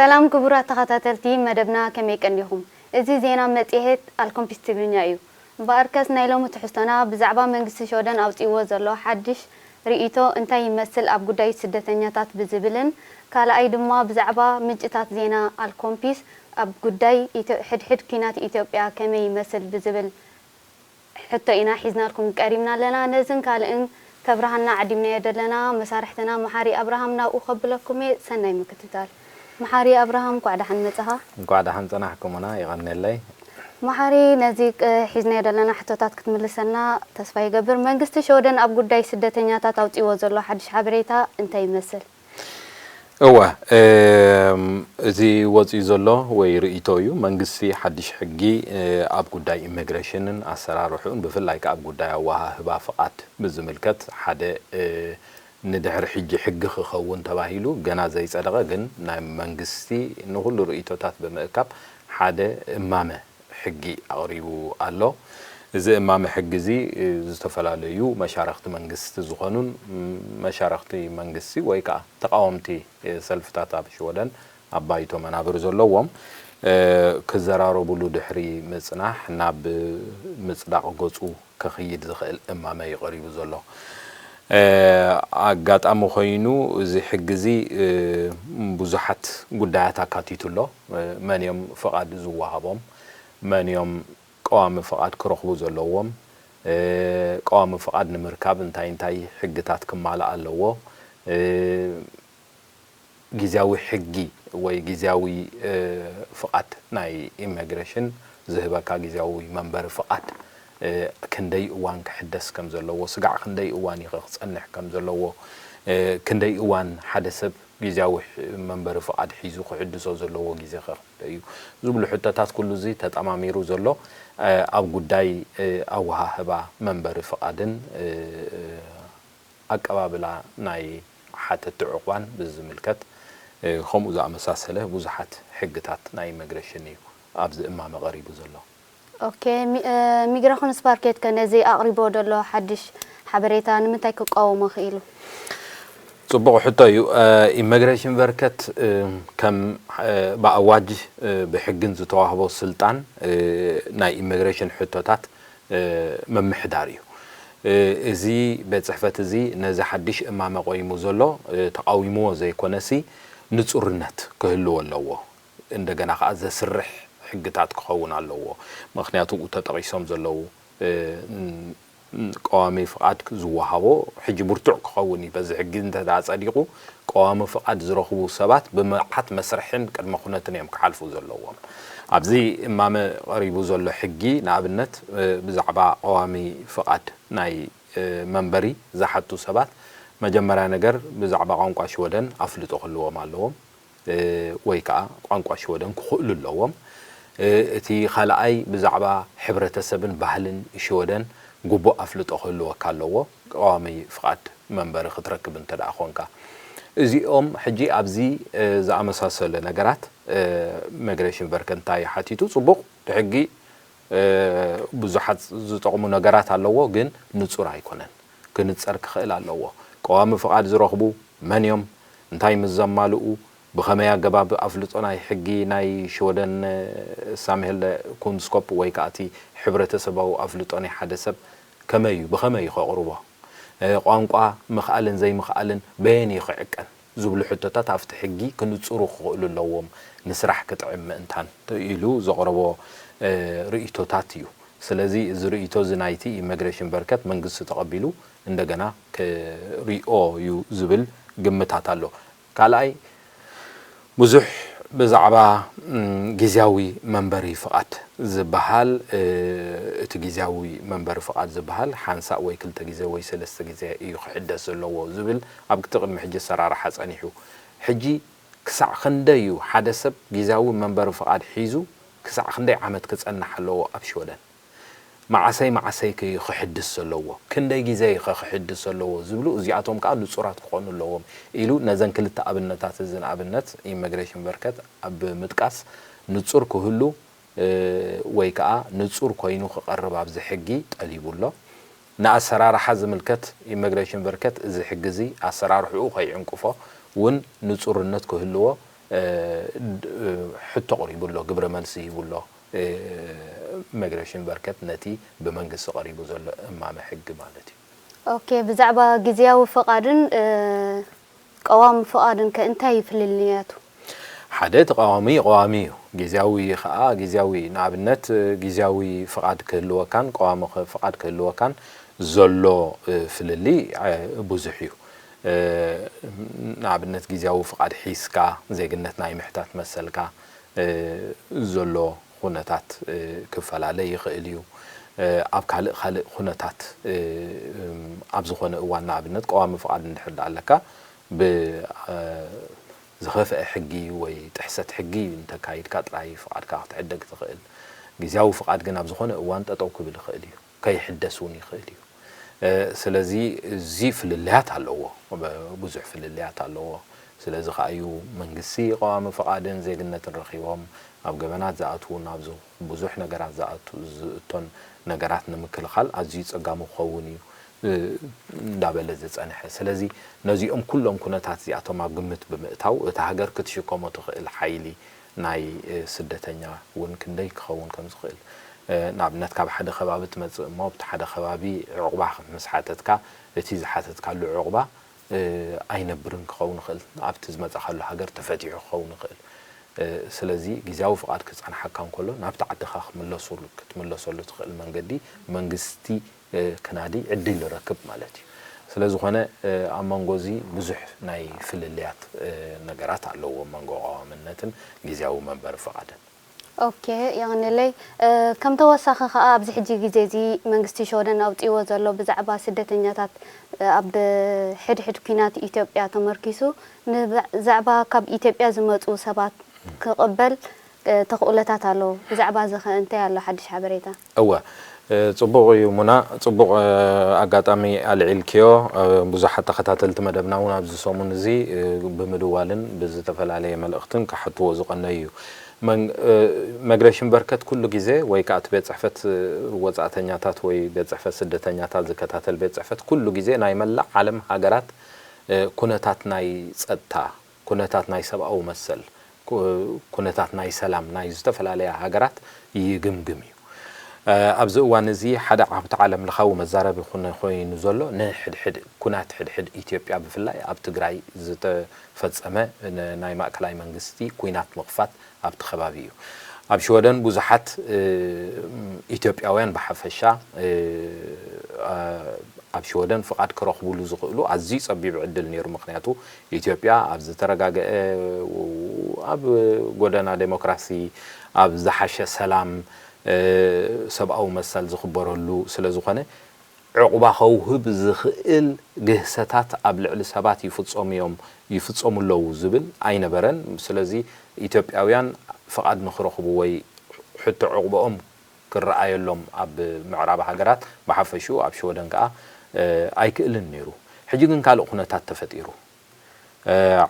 ሰላም ክቡራት ተኸታተልቲ መደብና፣ ከመይ ቀኒኹም? እዚ ዜና መጽሔት ኣልኮምፒስ ትግርኛ እዩ። እምበኣርከስ ናይ ሎሚ ትሕዝቶና ብዛዕባ መንግስቲ ሽወደን ኣውጺእዎ ዘሎ ሓድሽ ርእይቶ እንታይ ይመስል ኣብ ጉዳይ ስደተኛታት ብዝብልን ካልኣይ ድማ ብዛዕባ ምንጭታት ዜና ኣልኮምፒስ ኣብ ጉዳይ ኢትዮ- ሕድሕድ ኲናት ኢትዮጵያ ከመይ ይመስል ብዝብል ሕቶ ኢና ሒዝናልኩም ቀሪብና ኣለና። ነዝን ካልእን ከብርሃና ዓዲምናዮ ዘለና መሳርሕትና መሓሪ ኣብርሃም ናብኡ ከብለኩም እየ። ሰናይ ምክትታል። መሓሪ ኣብርሃም፣ እንኳዕ ደሓን መጻኻ። እንኳዕ ደሓን ጸናሕኩምና፣ ይቐንየለይ። መሓሪ፣ ነዚ ቅ- ሒዝናዮ ዘለና ሕቶታት ክትምልሰልና ተስፋ ይገብር። መንግስቲ ሽወደን ኣብ ጉዳይ ስደተኛታት ኣውጺእዎ ዘሎ ሓድሽ ሓበሬታ እንታይ ይመስል? እወ፣ እም፣ እዚ ወጺኡ ዘሎ ወይ ርእይቶ እዩ። መንግስቲ ሓድሽ ሕጊ፣ እ፣ ኣብ ጉዳይ ኢሚግሬሽንን ኣሰራርሕኡን ብፍላይ ከኣ ኣብ ጉዳይ ኣወሃህባ ፍቓድ ብዝምልከት ሓደ፣ እ፣ ንድሕሪ ሕጂ ሕጊ ክኸውን ተባሂሉ ገና ዘይጸደቐ ግን ናይ መንግስቲ ንኹሉ ርእይቶታት ብምእካብ ሓደ እማመ ሕጊ ኣቕሪቡ ኣሎ። እዚ እማመ ሕጊ እዚ፣ እ፣ ዝተፈላለዩ መሻርኽቲ መንግስቲ ዝኾኑን፣ ም፣ መሻርኽቲ መንግስቲ ወይ ከኣ ተቓወምቲ፣ እ፣ ሰልፍታት ኣብ ሽወደን ኣብ ባይቶ መናብር ዘለዎም፣ እ፣ ክዘራረቡሉ ድሕሪ ምጽናሕ ናብ ምጽዳቕ ገጹ ከኽይድ ዝኽእል እማመ እዩ ቀሪቡ ዘሎ። እ፣ ኣጋጣሚ ኮይኑ እዚ ሕጊ እዚ፣ እ፣ ብዙሓት ጉዳያት ኣካቲቱ ኣሎ። እ፣ መን እዮም ፍቓድ ዝወሃቦም? መን እዮም ቀዋሚ ፍቓድ ክረኽቡ ዘለዎም? እ፣ ቀዋሚ ፍቓድ ንምርካብ እንታይ እንታይ ሕግታት ክማላእ ኣለዎ? እ፣ ግዝያዊ ሕጊ ወይ ግዝያዊ፣ እ፣ ፍቓድ ናይ ኢሚግሬሽን ዝህበካ ግዝያዊ መንበሪ ፍቓድ፣ እ፣ ክንደይ እዋን ክሕደስ ከም ዘለዎ፣ ስጋዕ ክንደይ እዋን እዩ ክጸንሕ ከም ዘለዎ፣ እ፣ ክንደይ እዋን ሓደ ሰብ ግዝያዊ ሕ-፣ መንበሪ ፍቓድ ሒዙ ክሕድሶ ዘለዎ ግዜ ከ ክንደይ እዩ ዝብሉ ሕቶታት ኩሉ እዚ ተጠማሚሩ ዘሎ፣ እ፣ ኣብ ጉዳይ፣ እ፣ ኣወሃህባ መንበሪ ፍቓድን፣ እ፣ ኣቀባብላ ናይ ሓተቲ ዕቑባን ብዝምልከት፣ እ፣ ከምኡ ዝኣመሳሰለ ብዙሓት ሕግታት ናይ ኢሚግሬሽን እዩ ኣብዚ እማመ ቀሪቡ ዘሎ። ኦኬ፣ ሚ-፣ እ፣ ሚግራሽንስቨርከት ከ ነዚ ኣቕሪቦ ዘሎ ሓድሽ ሓበሬታ ንምንታይ ክቃወሞ ክኢሉ? ጽቡቕ ሕቶ እዩ። እ፣ ኢሚግሬሽንቨርከት፣ እ፣ ከም፣ እ፣ ብኣዋጅ፣ እ፣ ብሕግን ዝተዋህቦ ስልጣን፣ እ፣ ናይ ኢሚግሬሽን ሕቶታት፣ እ፣ ምምሕዳር እዩ። እ፣ እዚ ቤት ጽሕፈት እዚ ነዚ ሓድሽ እማመ ቆይሙ ዘሎ፣ እ፣ ተቓዊምዎ ዘይኮነሲ ንጹርነት ክህልዎ ኣለዎ። እንደገና ከኣ ዘስርሕ ሕግታት ክኸውን ኣለዎ። ምኽንያቱ ተጠቒሶም ዘለዉ፣ እ፣ ን-፣ ን-፣ ቀዋሚ ፍቓድ ዝወሃቦ ሕጂ ብርቱዕ ክኸውን እዩ። በዚ ሕጊ እንተ ደኣ ጸዲቑ፣ ቀዋሚ ፍቓድ ዝረኽቡ ሰባት ብመዓት መስርሕን ቅድመ ኩነትን እዮም ክሓልፉ ዘለዎም። ኣብዚ እማመ ቀሪቡ ዘሎ ሕጊ፣ ንኣብነት፣ እ፣ ብዛዕባ ቀዋሚ ፍቓድ ናይ፣ እ፣ መንበሪ ዝሓቱ ሰባት፣ መጀመርያ ነገር ብዛዕባ ቋንቋ ሽወደን ኣፍልጦ ክህልዎም ኣለዎም። እ፣ ወይ ከኣ ቋንቋ ሽወደን ክኽእሉ ኣለዎም። እ፣ እቲ ካልኣይ ብዛዕባ ሕብረተሰብን ባህልን ሽወደን ግቡእ ኣፍልጦ ክህልወካ ኣለዎ፣ ቀዋሚ ፍቓድ መንበሪ ክትረክብ እንተ ደኣ ኾንካ። እዚኦም ሕጂ ኣብዚ፣ እ፣ ዝኣመሳሰለ ነገራት፣ እ፣ ኢሚግሬሽንቨርከት እንታይ ሓቲቱ? ጽቡቕ፣ እቲ ሕጊ፣ እ፣ ብዙሓት ዝጠቕሙ ነገራት ኣለዎ፣ ግን ንጹር ኣይኮነን። ክንጸር ክኽእል ኣለዎ። ቀዋሚ ፍቓድ ዝረኽቡ መን እዮም? እንታይ ምስ ዘማልኡ? ብኸመይ ኣገባብ ኣፍልጦ ናይ ሕጊ ናይ ሽወደን፣ እ፣ ሳምሄለ ኩንስኮፕ ወይ ከኣ እቲ ሕብረተሰባዊ ኣፍልጦ ናይ ሓደ ሰብ ከመይ እዩ? ብኸመይ እዩ ከቕርቦ? እ፣ ቋንቋ ምኽኣልን ዘይምኽኣልን በየን እዩ ክዕቀን? ዝብሉ ሕቶታት ኣብቲ ሕጊ ክንጽሩ ክኽእሉ ኣለዎም፣ ንስራሕ ክጥዕም ምእንታን ኢሉ ዘቕረቦ፣ እ፣ ርእይቶታት እዩ። ስለዚ እዚ ርእይቶ እዚ ናይቲ ኢሚግሬሽንቨርከት መንግስቲ ተቐቢሉ እንደገና ክሪኦ እዩ ዝብል ግምታት ኣሎ። ካልኣይ ብዙሕ ብዛዕባ፣ እም፣ ግዝያዊ መንበሪ ፍቓድ ዝበሃል፣ እ፣ እቲ ግዝያዊ መንበሪ ፍቓድ ዝበሃል ሓንሳእ ወይ ክልተ ግዜ ወይ ሰለስተ ግዜ እዩ ክሕደስ ዘለዎ ዝብል ኣብ እቲ ቅድሚ ሕጂ ኣሰራርሓ ጸኒሑ። ሕጂ ክሳዕ ክንደይ እዩ ሓደ ሰብ ግዝያዊ መንበሪ ፍቓድ ሒዙ ክሳዕ ክንደይ ዓመት ክጸንሕ ኣለዎ ኣብ ሽወደን? መዓሰይ መዓሰይ ከ ክሕድስ ዘለዎ? ክንደይ ግዜ ከ ክሕድስ ዘለዎ? ዝብሉ እዚኣቶም ከኣ ንጹራት ክኾኑ ኣለዎም ኢሉ ነዘን ክልተ ኣብነታት እዚ ንኣብነት ኢሚግሬሽንቨርከት ኣብ ምጥቃስ ንጹር ክህሉ፣ እ፣ ወይ ከኣ ንጹር ኮይኑ ክቐርብ ኣብዚ ሕጊ ጠሊቡ ኣሎ። ንኣሰራርሓ ዝምልከት ኢሚግሬሽንቨርከት እዚ ሕጊ እዚ ኣሰራርሕኡ ከይዕንቅፎ እውን ንጹርነት ክህልዎ ሕቶ ቀሪቡ ኣሎ፣ ግብረ መልሲ ሂቡ ኣሎ። ኢሚግሬሽን በርከት ነቲ ብመንግስቲ ቀሪቡ ዘሎ እማመ ሕጊ ማለት እዩ። ኦኬ፣ ብዛዕባ ግዝያዊ ፍቓድን ቀዋሚ ፍቓድን ከ እንታይ እዩ ፍልልያቱ? ሓደ ተቃዋሚ ቀዋሚ እዩ። ግዝያዊ ከዓ ግዝያዊ፣ ንኣብነት ግዝያዊ ፍቓድ ክህልወካን ቀዋሚ ፍቓድ ክህልወካን ዘሎ ፍልልይ ብዙሕ እዩ። ንኣብነት ግዝያዊ ፍቓድ ሒዝካ ዜግነት ናይ ምሕታት መሰልካ ዘሎ ኩነታት ክፈላለ ይኽእል እዩ። ኣብ ካልእ ካልእ ኩነታት ኣብ ዝኾነ እዋን ንኣብነት ቀዋሚ ፍቓድ እንድሕር ደኣ ኣለካ ብዝኸፍአ ሕጊ ወይ ጥሕሰት ሕጊ እንተካይድካ ጥራይ ፍቓድካ ክትሕደግ ትኽእል። ግዝያዊ ፍቓድ ግን ኣብ ዝኾነ እዋን ጠጠው ክብል ይኽእል እዩ። ከይሕደስ እውን ይኽእል እዩ። ስለዚ እዚ ፍልልያት ኣለዎ፣ ብዙሕ ፍልልያት ኣለዎ። ስለዚ ከዓ እዩ መንግስቲ ቀዋሚ ፍቓድን ዜግነትን ረኺቦም ኣብ ገበናት ዝኣትዉን ኣብዚ ብዙሕ ነገራት ዝኣቱ ዝእቶን ነገራት ንምክልኻል ኣዝዩ ጸጋሚ ክኸውን እዩ እንዳበለ ዝጸንሐ። ስለዚ ነዚኦም ኩሎም ኩነታት እዚኣቶም ኣብ ግምት ብምእታው እታ ሃገር ክትሽከሞ ትኽእል ሓይሊ ናይ ስደተኛ እውን ክንደይ ክኸውን ከም ዝኽእል ንኣብነት ካብ ሓደ ከባቢ ትመጽእ እሞ ኣብቲ ሓደ ከባቢ ዕቑባ ምስ ሓተትካ እቲ ዝሓተትካሉ ዕቑባ ኣይነብርን ክኸውን ይኽእል ኣብቲ ዝመጻኻሉ ሃገር ተፈቲሑ ክኸውን ይኽእል ስለዚ ግዝያዊ ፍቓድ ክጸንሓካ እንከሎ ናብቲ ዓድኻ ክትምለሰሉ ክትምለሰሉ ትኽእል መንገዲ መንግስቲ ክናዲ ዕድል ይረክብ ማለት እዩ። ስለዝኾነ ኣብ መንጎ እዚ ብዙሕ ናይ ፍልልያት ነገራት ኣለዎ ኣብ መንጎ ቀዋምነትን ግዝያዊ መንበሪ ፍቓድን። ኦኬ የቐንለይ። ከም ተወሳኺ ከኣ ኣብዚ ሕጂ ግዜ እዚ መንግስቲ ሸወደን ኣውጺእዎ ዘሎ ብዛዕባ ስደተኛታት ኣብ ሕድሕድ ኲናት ኢትዮጵያ ተመርኪሱ ንዛዕባ ካብ ኢትዮጵያ ዝመጹ ሰባት ክቕበል ተኽእሎታት ኣሎ። ብዛዕባ እዚ ኸ እንታይ ኣሎ ሓድሽ ሓበሬታ? እወ ጽቡቕ እዩ ሙና፣ ጽቡቕ ኣጋጣሚ ኣልዒልክዮ። ብዙሓት ተኸታተልቲ መደብና እውን ኣብዚ ሰሙን እዚ ብምድዋልን ብዝተፈላለየ መልእኽትን ክሓትዎ ዝቐነዩ እዩ። መግረሽን በርከት ኩሉ ግዜ ወይ ከዓ እቲ ቤት ጽሕፈት ወጻእተኛታት ወይ ቤት ጽሕፈት ስደተኛታት ዝከታተል ቤት ጽሕፈት ኩሉ ግዜ ናይ መላእ ዓለም ሃገራት ኩነታት ናይ ጸጥታ ኩነታት ናይ ሰብኣዊ መሰል፣ ኩነታት ናይ ሰላም ናይ ዝተፈላለያ ሃገራት ይግምግም እዩ። ኣብዚ እዋን እዚ ሓደ ኣብቲ ዓለም ለኻዊ መዛረቢ ኮይኑ ዘሎ ንሕድሕድ ኩናት ሕድሕድ ኢትዮጵያ ብፍላይ ኣብ ትግራይ ዝተፈፀመ ናይ ማእከላይ መንግስቲ ኩናት ምኽፋት ኣብቲ ከባቢ እዩ። ኣብ ሽወደን ብዙሓት ኢትዮጵያውያን ብሓፈሻ ኣብ ሽወደን ፍቓድ ክረኽቡሉ ዝኽእሉ ኣዝዩ ጸቢብ ዕድል ነይሩ። ምኽንያቱ ኢትዮጵያ ኣብ ዝተረጋገአ፣ ኣብ ጎደና ዴሞክራሲ፣ ኣብ ዝሓሸ ሰላም፣ ሰብኣዊ መሰል ዝኽበረሉ ስለ ዝኾነ ዕቑባ ከውህብ ዝኽእል ግህሰታት ኣብ ልዕሊ ሰባት ይፍጸሙ እዮም ይፍጸሙ ኣለዉ ዝብል ኣይነበረን። ስለዚ ኢትዮጵያውያን ፍቓድ ንኽረኽቡ ወይ ሕቶ ዕቑባኦም ክረኣየሎም ኣብ ምዕራብ ሃገራት ብሓፈሽኡ ኣብ ሽወደን ከኣ ኣይክእልን ነይሩ። ሕጂ ግን ካልእ ኩነታት ተፈጢሩ።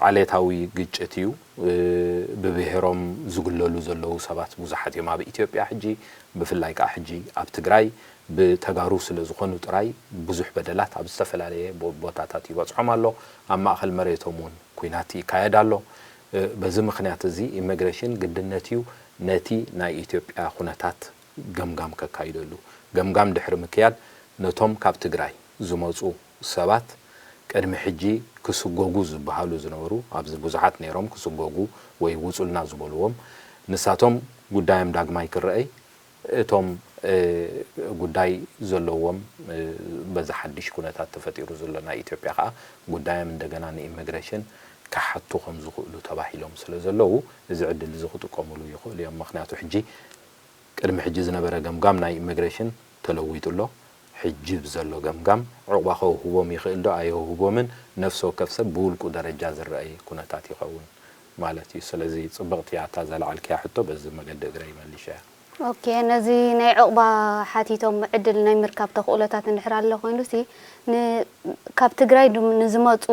ዓሌታዊ ግጭት እዩ። ብብሄሮም ዝግለሉ ዘለዉ ሰባት ብዙሓት እዮም ኣብ ኢትዮጵያ ሕጂ፣ ብፍላይ ከኣ ሕጂ ኣብ ትግራይ ብተጋሩ ስለ ዝኾኑ ጥራይ ብዙሕ በደላት ኣብ ዝተፈላለየ ቦታታት ይበጽሖም ኣሎ። ኣብ ማእኸል መሬቶም እውን ኲናት ይካየድ ኣሎ። በዚ ምኽንያት እዚ ኢሚግሬሽን ግድነት እዩ ነቲ ናይ ኢትዮጵያ ኩነታት ገምጋም ከካይደሉ። ገምጋም ድሕሪ ምክያድ ነቶም ካብ ትግራይ ዝመፁ ሰባት ቅድሚ ሕጂ ክስጎጉ ዝበሃሉ ዝነበሩ ኣብዚ ብዙሓት ነይሮም ክስጎጉ ወይ ውፁልና ዝበልዎም ንሳቶም ጉዳዮም ዳግማይ ክረኣይ እቶም ጉዳይ ዘለዎም በዚ ሓድሽ ኩነታት ተፈጢሩ ዘሎ ናይ ኢትዮጵያ ከዓ ጉዳዮም እንደገና ንኢሚግሬሽን ክሓቱ ከም ዝኽእሉ ተባሂሎም ስለ ዘለዉ እዚ ዕድል እዚ ክጥቀሙሉ ይኽእሉ እዮም። ምኽንያቱ ሕጂ ቅድሚ ሕጂ ዝነበረ ገምጋም ናይ ኢሚግሬሽን ተለዊጡ ኣሎ። ሕጂ ብዘሎ ገምጋም ዕቑባ ከውህቦም ይኽእል ዶ ኣየውህቦምን ነፍሲ ወከፍ ሰብ ብውልቁ ደረጃ ዝረኣይ ኩነታት ይኸውን ማለት እዩ። ስለዚ ጽብቕቲ እያ እታ ዘልዓልክያ ሕቶ በዚ መገዲ እግረይ መሊሸያ። ኦኬ ነዚ ናይ ዕቑባ ሓቲቶም ዕድል ናይ ምርካብ ተኽእሎታት እንድሕር ኣሎ ኮይኑሲ ን ካብ ትግራይ ድም ንዝመጹ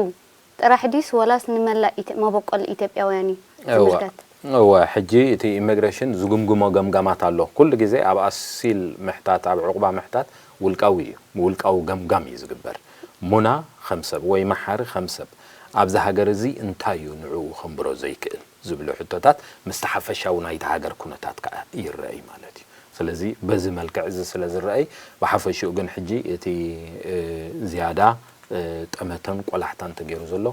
ጥራሕ ድዩስ ወላስ ንመላእ ኢት- መበቆል ኢትዮጵያውያን እዩ ዝምልከት? እወ፣ ሕጂ እቲ ኢሚግሬሽን ዝግምግሞ ገምጋማት ኣሎ። ኩሉ ግዜ ኣብ ኣሲል ምሕታት፣ ኣብ ዕቑባ ምሕታት ውልቃዊ እዩ። ውልቃዊ ገምጋም እዩ ዝግበር። ሙና ከም ሰብ ወይ መሓሪ ከም ሰብ ኣብዚ ሃገር እዚ እንታይ እዩ ንዕኡ ከንብሮ ዘይክእል ዝብሉ ሕቶታት ምስቲ ሓፈሻዊ ናይቲ ሃገር ኩነታት ከዓ ይረኣይ ማለት እዩ። ስለዚ በዚ መልክዕ እዚ ስለ ዝረኣይ፣ ብሓፈሽኡ ግን ሕጂ እቲ ዝያዳ ጠመተን ቆላሕታን ተገይሩ ዘሎ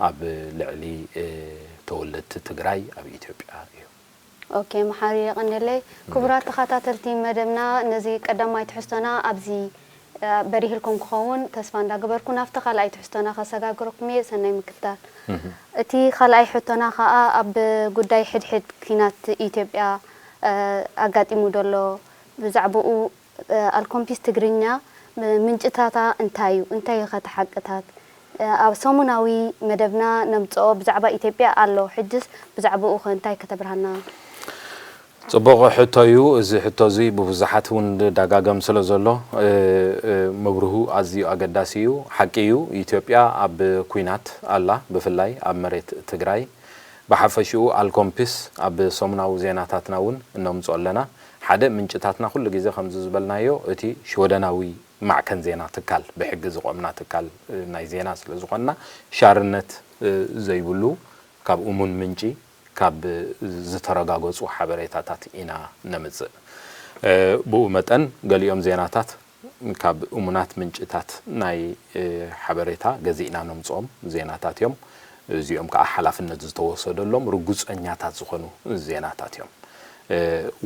ኣብ ልዕሊ ተወለድቲ ትግራይ ኣብ ኢትዮጵያ እዩ። ኦኬ፣ መሓሪ የቐንየለይ። ክቡራት ተኸታተልቲ መደብና፣ ነዚ ቀዳማይ ትሕዝቶና ኣብዚ በሪህልኩም ክኸውን ተስፋ እንዳገበርኩ፣ ናብቲ ካልኣይ ትሕዝቶና ከሰጋግረኩም እየ። ሰናይ ምክትታል። እቲ ካልኣይ ሕቶና ከዓ ኣብ ጉዳይ ሕድሕድ ኲናት ኢትዮጵያ ኣጋጢሙ ዘሎ፣ ብዛዕባኡ ኣልኮምፒስ ትግርኛ ምንጭታታ እንታይ እዩ? እንታይ እዩ ኸቲ ሓቅታት? ኣብ ሰሙናዊ መደብና ነምጽኦ ብዛዕባ ኢትዮጵያ ኣሎ። ሕጅስ ብዛዕባኡ ኸ እንታይ ከተብርሃና? ጽቡቕ ሕቶ እዩ። እዚ ሕቶ እዚ ብብዙሓት እውን ደጋገም ስለ ዘሎ፣ እ፣ እ፣ ምብርሁ ኣዝዩ ኣገዳሲ እዩ። ሓቂ እዩ፣ ኢትዮጵያ ኣብ ኲናት ኣላ፣ ብፍላይ ኣብ መሬት ትግራይ። ብሓፈሽኡ ኣልኮምፒስ ኣብ ሰሙናዊ ዜናታትና እውን እነምጽኦ ኣለና። ሓደ ምንጭታትና ኩሉ ግዜ ከምዚ ዝበልናዮ፣ እቲ ሽወደናዊ ማዕከን ዜና ትካል፣ ብሕጊ ዝቖምና ትካል፣ እ፣ ናይ ዜና ስለ ዝኾንና፣ ሻርነት፣ እ፣ ዘይብሉ፣ ካብ እሙን ምንጪ፣ ካብ ዝተረጋገጹ ሓበሬታታት ኢና ነምጽእ። እ፣ ብኡ መጠን፣ ገሊኦም ዜናታት ካብ እሙናት ምንጭታት ናይ፣ እ፣ ሓበሬታ ገዚእና ነምጽኦም ዜናታት እዮም። እዚኦም ከኣ ሓላፍነት ዝተወሰደሎም ርጉጸኛታት ዝኾኑ ዜናታት እዮም። እ፣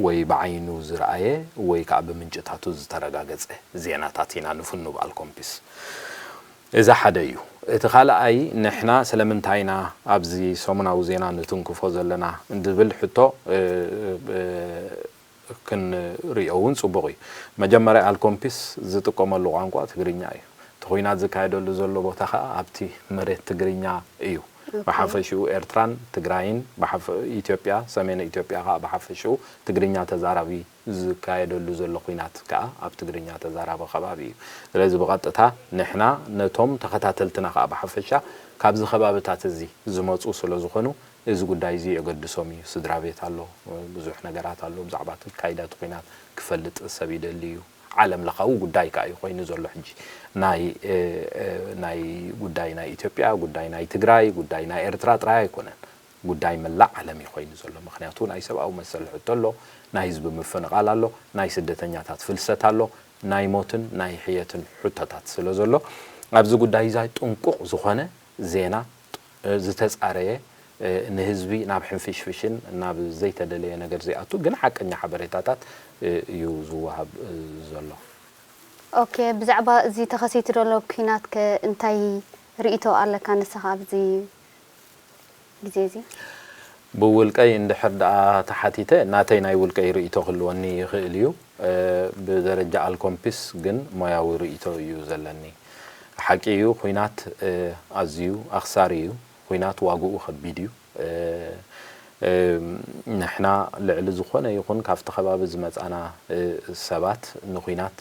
ወይ ብዓይኑ ዝረኣየ ወይ ከኣ ብምንጭታቱ ዝተረጋገጸ ዜናታት ኢና ንፍኑ ብኣልኮምፒስ። እዚ ሓደ እዩ። እቲ ካልኣይ፣ ንሕና ስለምንታይ ኢና ኣብዚ ሰሙናዊ ዜና ንትንክፎ ዘለና ዝብል ሕቶ፣ እ፣ እ፣ ክንርእዮ እውን ጽቡቕ እዩ። መጀመርያ ኣልኮምፒስ ዝጥቀመሉ ቋንቋ ትግርኛ እዩ። እቲ ኹናት ዝካየደሉ ዘሎ ቦታ ኸኣ ኣብቲ መሬት ትግርኛ እዩ። ኦኬ። ብሓፈሽኡ ኤርትራን ትግራይን፣ ብሓፈ-፣ ኢትዮጵያ፣ ሰሜን ኢትዮጵያ ኸኣ ብሓፈሽኡ ትግርኛ ተዛራቢ ዝካየደሉ ዘሎ ኹናት ከኣ ኣብ ትግርኛ ተዛራቢ ከባቢ እዩ። ስለዚ ብቐጥታ ንሕና ነቶም ተኸታተልትና ከኣ ብሓፈሻ ካብዚ ከባብታት እዚ ዝመጹ ስለ ዝኾኑ፣ እዚ ጉዳይ እዚ የገድሶም እዩ። ስድራ ቤት ኣሎ፣ ብዙሕ ነገራት ኣሎ፣ ብዛዕባ እቲ ካይዳ እቲ ኹናት ክፈልጥ ሰብ ይደሊ እዩ። ዓለም ለኻዊ ጉዳይ ከኣ እዩ ኮይኑ ዘሎ ሕጂ። ናይ፣ እ፣ እ፣ ናይ ጉዳይ ናይ ኢትዮጵያ፣ ጉዳይ ናይ ትግራይ፣ ጉዳይ ናይ ኤርትራ ጥራይ ኣይኮነን። ጉዳይ መላእ ዓለም እዩ ኮይኑ ዘሎ። ምኽንያቱ ናይ ሰብኣዊ መሰል ሕቶ ኣሎ፣ ናይ ህዝቢ ምፍንቓል ኣሎ፣ ናይ ስደተኛታት ፍልሰት ኣሎ፣ ናይ ሞትን ናይ ሕየትን ሕቶታት ስለ ዘሎ፣ ኣብዚ ጉዳይ እዚ ጥንቁቕ ዝኾነ ዜና፣ እ፣ ዝተጻረየ፣ እ፣ ንህዝቢ ናብ ሕንፍሽፍሽን ናብ ዘይተደለየ ነገር ዘይኣቱ ግን ሓቀኛ ሓበሬታታት፣ እ፣ እዩ ዝወሃብ፣ እ፣ ዘሎ። ኦኬ፣ ብዛዕባ እዚ ተኸሲቱ ዘሎ ኲናት ከ እንታይ ርእይቶ ኣለካ ንስኻ ኣብዚ ግዜ እዚ? ብውልቀይ እንድሕር ደኣ ተሓቲተ፣ ናተይ ናይ ውልቀይ ርእይቶ ክህልወኒ ይኽእል እዩ። እ፣ ብደረጃ ኣልኮምፒስ ግን ሞያዊ ርእይቶ እዩ ዘለኒ። ሓቂ እዩ፣ ኹናት፣ እ፣ ኣዝዩ ኣኽሳሪ እዩ። ኹናት ዋግኡ ከቢድ እዩ። እ፣ እ፣ ንሕና ልዕሊ ዝኾነ ይኹን ካብቲ ከባቢ ዝመጻና፣ እ፣ ሰባት ንኹናት፣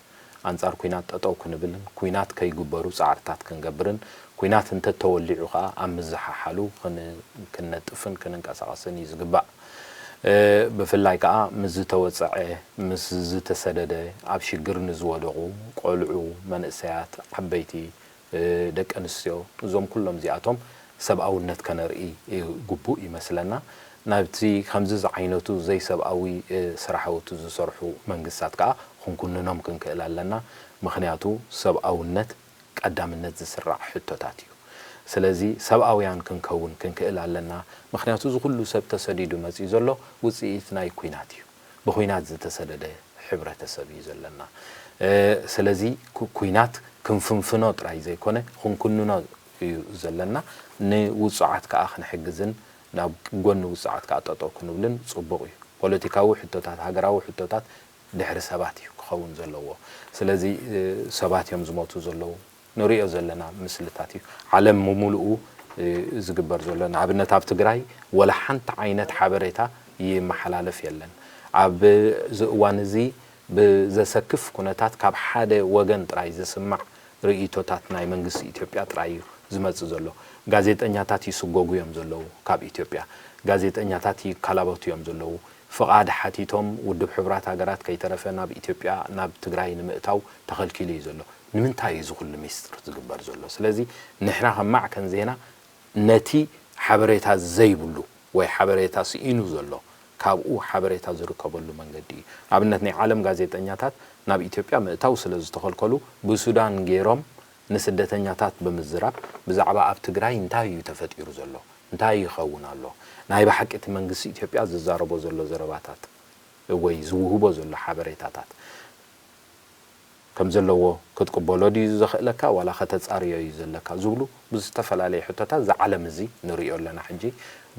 ኣንጻር ኲናት ጠጠው ክንብልን ኲናት ከይግበሩ ጻዕርታት ክንገብርን፣ ኲናት እንተተወሊዑ ከኣ ኣብ ምዝሓሓሉ ክን-፣ ክንነጥፍን ክንንቀሳቐስን እዩ ዝግባእ። እ፣ ብፍላይ ከኣ ምስ ዝተወጸዐ፣ ምስ ዝተሰደደ፣ ኣብ ሽግር ንዝወደቑ ቆልዑ፣ መንእሰያት፣ ዓበይቲ፣ እ፣ ደቂ ኣንስትዮ፣ እዞም ኩሎም እዚኣቶም ሰብኣውነት ከነርኢ፣ እ፣ ግቡእ ይመስለና። ናብቲ ከምዚ ዝዓይነቱ ዘይሰብኣዊ፣ እ፣ ስራሕውቲ ዝሰርሑ መንግስታት ከኣ ክንኩንኖም ክንክእል ኣለና። ምኽንያቱ ሰብኣውነት ቀዳምነት ዝስራዕ ሕቶታት እዩ። ስለዚ ሰብኣውያን ክንከውን ክንክእል ኣለና። ምኽንያቱ እዚ ኩሉ ሰብ ተሰዲዱ መጺኡ ዘሎ ውጽኢት ናይ ኲናት እዩ። ብኹናት ዝተሰደደ ሕብረተሰብ እዩ ዘለና። እ፣ ስለዚ ኩ-፣ ኲናት ክንፍንፍኖ ጥራይ ዘይኮነ ክንኩንኖ እዩ ዘለና። ንውጹዓት ከኣ ክንሕግዝን ናብ ጎኒ ውጹዓት ከኣ ጠጠው ክንብልን ጽቡቕ እዩ። ፖለቲካዊ ሕቶታት፣ ሃገራዊ ሕቶታት ድሕሪ ሰባት እዩ ክኸውን ዘለዎ። ስለዚ፣ እ፣ ሰባት እዮም ዝሞቱ ዘለዉ። ንሪኦ ዘለና ምስልታት እዩ። ዓለም ብምሉኡ፣ እ፣ ዝግበር ዘሎ። ንኣብነት ኣብ ትግራይ ወላ ሓንቲ ዓይነት ሓበሬታ ይመሓላለፍ የለን። ኣብ እዚ እዋን እዚ ብዘሰክፍ ኩነታት ካብ ሓደ ወገን ጥራይ ዝስማዕ ርእይቶታት ናይ መንግስቲ ኢትዮጵያ ጥራይ እዩ ዝመጽእ ዘሎ። ጋዜጠኛታት ይስጎጉ እዮም ዘለዉ ካብ ኢትዮጵያ። ጋዜጠኛታት ይከላበቱ እዮም ዘለዉ። ፍቓድ ሓቲቶም ውድብ ሕቡራት ሃገራት ከይተረፈ ናብ ኢትዮጵያ፣ ናብ ትግራይ ንምእታው ተኸልኪሉ እዩ ዘሎ። ንምንታይ እዩ እዚ ኩሉ ሚስጥር ዝግበር ዘሎ? ስለዚ ንሕና ከም ማዕከን ዜና ነቲ ሓበሬታ ዘይብሉ ወይ ሓበሬታ ስኢኑ ዘሎ፣ ካብኡ ሓበሬታ ዝርከበሉ መንገዲ እዩ። ኣብነት፣ ናይ ዓለም ጋዜጠኛታት ናብ ኢትዮጵያ ምእታው ስለ ዝተኸልከሉ፣ ብሱዳን ገይሮም ንስደተኛታት ብምዝራብ፣ ብዛዕባ ኣብ ትግራይ እንታይ እዩ ተፈጢሩ ዘሎ፣ እንታይ ይኸውን ኣሎ፣ ናይ ብሓቂ እቲ መንግስቲ ኢትዮጵያ ዝዛረቦ ዘሎ ዘረባታት ወይ ዝውህቦ ዘሎ ሓበሬታታት ከም ዘለዎ ክትቅበሎ ድዩ ዘኽእለካ፣ ዋላ ከተጻርዮ እዩ ዘለካ ዝብሉ ብዝተፈላለየ ሕቶታት፣ እዚ ዓለም እዚ ንርእዮ ኣለና። ሕጂ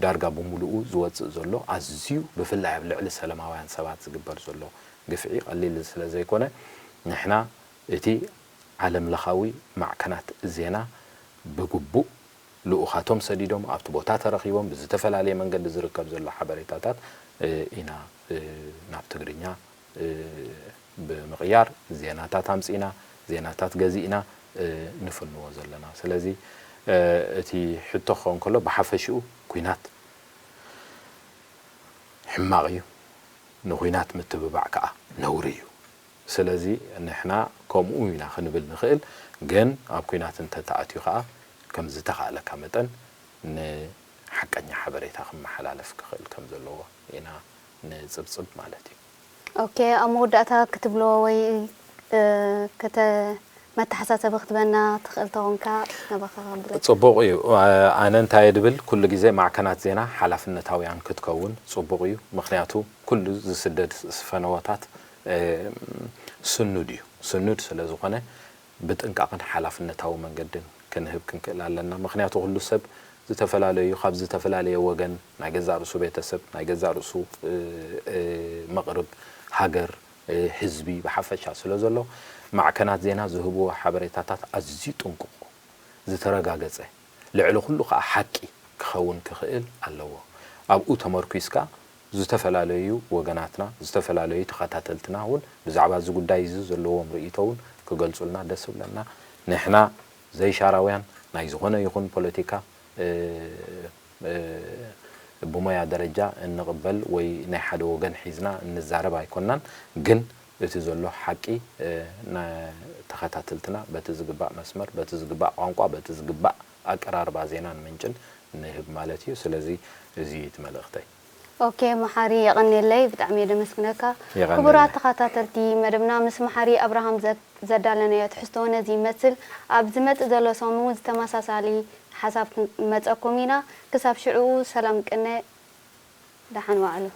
ዳርጋ ብምሉኡ ዝወጽእ ዘሎ ኣዝዩ፣ ብፍላይ ኣብ ልዕሊ ሰላማውያን ሰባት ዝግበር ዘሎ ግፍዒ ቀሊል ስለ ዘይኮነ፣ ንሕና እቲ ዓለም ለኻዊ ማዕከናት ዜና ብግቡእ ልኡኻቶም ሰዲዶም ኣብቲ ቦታ ተረኺቦም ብዝተፈላለየ መንገዲ ዝርከብ ዘሎ ሓበሬታታት፣ እ፣ ኢና፣ እ፣ ናብ ትግርኛ፣ እ፣ ብምቕያር ዜናታት ኣምጺእና፣ ዜናታት ገዚእና፣ እ፣ ንፍንዎ ዘለና። ስለዚ፣ እ፣ እቲ ሕቶ ክኸውን ከሎ፣ ብሓፈሽኡ ኲናት ሕማቕ እዩ። ንኲናት ምትብባዕ ከኣ ነውሪ እዩ። ስለዚ ንሕና ከምኡ ኢና ክንብል ንኽእል፣ ግን ኣብ ኲናት እንተተኣትዩ ከኣ ከም ዝተኻእለካ መጠን ንሓቀኛ ሓበሬታ ክመሓላለፍ ክኽእል ከም ዘለዎ ኢና ንጽብጽብ ማለት እዩ። ኦኬ፣ ኣብ መወዳእታ ክትብሎ ወይ፣ እ፣ ክተ-፣ መተሓሳሰቢ ክትበና ትኽእል ተኾንካ፣ ናባኻ ከብሎ። ጽቡቕ እዩ። ኣነ እንታይ እየ ድብል፣ ኩሉ ግዜ ማዕከናት ዜና ሓላፍነታውያን ክትከውን ጽቡቕ እዩ። ምኽንያቱ ኩሉ ዝስደድ ፈነወታት፣ እ፣ ስኑድ እዩ። ስኑድ ስለ ዝኾነ ብጥንቃቕን ሓላፍነታዊ መንገድን ክንህብ ክንክእል ኣለና። ምኽንያቱ ኩሉ ሰብ ዝተፈላለዩ፣ ካብ ዝተፈላለየ ወገን፣ ናይ ገዛእ ርእሱ ቤተሰብ፣ ናይ ገዛእ ርእሱ፣ እ፣ እ፣ መቕርብ፣ ሃገር፣ እ፣ ህዝቢ ብሓፈሻ ስለ ዘሎ፣ ማዕከናት ዜና ዝህብዎ ሓበሬታታት ኣዝዩ ጥንቁቕ፣ ዝተረጋገጸ፣ ልዕሊ ኩሉ ከኣ ሓቂ ክኸውን ክኽእል ኣለዎ። ኣብኡ ተመርኲስካ ዝተፈላለዩ ወገናትና፣ ዝተፈላለዩ ተኸታተልትና እውን ብዛዕባ እዚ ጉዳይ እዚ ዘለዎም ርእይቶ እውን ክገልጹልና ደስ ይብለና። ንሕና ዘይሻራውያን ናይ ዝኾነ ይኹን ፖለቲካ፣ እ፣ እ፣ ብሞያ ደረጃ እንቕበል ወይ ናይ ሓደ ወገን ሒዝና እንዛረብ ኣይኮናን። ግን እቲ ዘሎ ሓቂ፣ እ፣ ንተኸታተልትና በቲ ዝግባእ መስመር፣ በቲ ዝግባእ ቋንቋ፣ በቲ ዝግባእ ኣቀራርባ ዜናን ምንጭን ንህብ ማለት እዩ። ስለዚ እዚ እዩ እቲ መልእኽተይ። ኦኬ፣ መሓሪ የቐንየለይ፣ ብጣዕሚ እየ ደመስግነካ። የቐንየለይ። ክቡራት ተኸታተልቲ መደብና፣ ምስ መሓሪ ኣብርሃም ዘ-፣ ዘዳለናዮ ትሕዝቶ ነዚ ይመስል። ኣብ ዝመጽእ ዘሎ ሰሙን ዝተመሳሳሊ ሓሳብ ክንመጸኩም ኢና። ክሳብ ሽዑ ሰላም ቅነ፣ ደሓን ዋዕሉ።